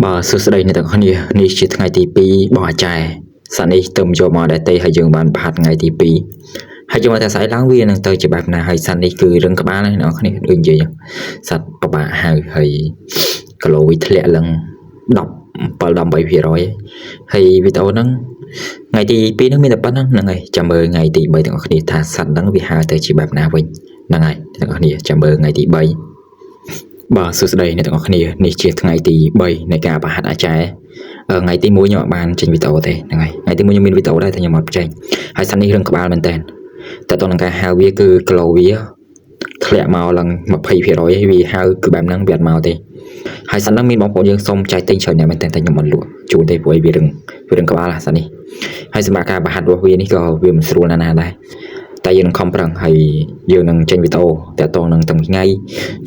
បាទសួស្តីអ្នកទាំងអស់គ្នានេះជាថ្ងៃទី2របស់អាចារ្យសត្វនេះទៅយកមកដែរទេហើយយើងបានប្រហាត់ថ្ងៃទី2ហើយយើងមកតែស្អែកឡើងវានឹងទៅជាបែបណាហើយសត្វនេះគឺរឹងក្បាលណាស់អ្នកនរគ្នាដូចនិយាយសត្វពិបាកហៅហើយគីឡូវាធ្លាក់ឡើង17 18%ហើយវីដេអូហ្នឹងថ្ងៃទី2ហ្នឹងមានតែប៉ុណ្្នឹងហ្នឹងហើយចាំមើលថ្ងៃទី3ទាំងអស់គ្នាថាសត្វហ្នឹងវាហើទៅជាបែបណាវិញហ្នឹងហើយទាំងអស់គ្នាចាំមើលថ្ងៃទី3បាទសួស្តីអ្នកទាំងអស់គ្នានេះជាថ្ងៃទី3នៃការប្រហាត់អាចារ្យថ្ងៃទី1ខ្ញុំអត់បានចេញវីដេអូទេហ្នឹងហើយថ្ងៃទី1ខ្ញុំមានវីដេអូដែរតែខ្ញុំអត់ចេញហើយសត្វនេះរឹងក្បាលមែនតើតែតើនឹងការហៅវាគឺគីឡូវាធ្លាក់មកឡើង20%ហើយវាហៅគឺបែបហ្នឹងវាអត់មកទេហើយសត្វហ្នឹងមានបងប្អូនយើងសុំចែកទិញច្រើនអ្នកមែនតើតែខ្ញុំអត់លក់ជូនទេព្រោះឯវារឹងវារឹងក្បាលសត្វនេះហើយសម្រាប់ការប្រហាត់របស់វានេះក៏វាមិនស្រួលណាស់ណាដែរតែយើងនឹងខំប្រឹងហើយយើងនឹងចេញវីដេអូតាក់ទងនឹងទាំងថ្ងៃ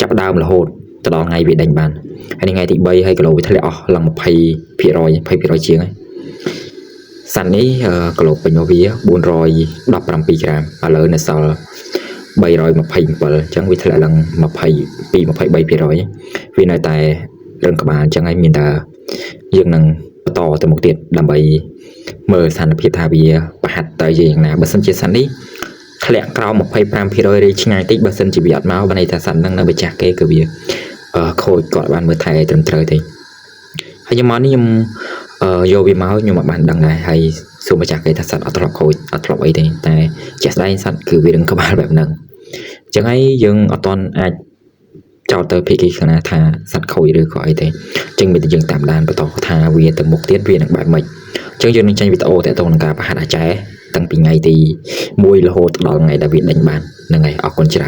ចាប់ដើមរហូតទៅដល់ថ្ងៃវាដេញបានហើយនេះថ្ងៃទី3ហើយគីឡូវាធ្លាក់អស់ឡើង20% 20%ជាងហើយសត្វនេះគីឡូពេញរបស់វា417ក្រាមឥឡូវនៅសល់327អញ្ចឹងវាធ្លាក់ឡើង22 23%វានៅតែរឹងក្បាលអញ្ចឹងហើយមានតែយើងនឹងបន្តទៅមុខទៀតដើម្បីមើលស្ថានភាពថាវាប្រហាត់ទៅជាយ៉ាងណាបើសិនជាសត្វនេះធ្លាក់ក្រោម25%ឬឆ្ងាយតិចបើសិនជាវាអត់មកបើន័យថាសត្វហ្នឹងនៅម្ចាស់គេគឺវាខូចគាត់បានមើលថែត្រឹមត្រូវទេហើយខ្ញុំមកនេះខ្ញុំយកវាមកខ្ញុំអត់បានដឹងដែរហើយសួរម្ចាស់គេថាសត្វអត់ធ្លាប់ខូចអត់ធ្លាប់អីទេតែជាក់ស្ដែងសត្វគឺវារឹងក្បាលបែបហ្នឹងអញ្ចឹងហើយយើងអត់ទាន់អាចចោទទៅភាគីខាងណាថាសត្វខូចឬក៏អីទេអញ្ចឹងមានតែយើងតាមដានបន្តថាវាទៅមុខទៀតវានឹងបែបម៉េចអញ្ចឹងយើងនឹងចេញវីដេអូតាក់ទងនឹងការប្រហាត់អាចារ្យតាំងពីថ្ងៃទី1រហូតដល់ថ្ងៃដែលវាដេញបានហ្នឹងហើយអរគុណច្រើន។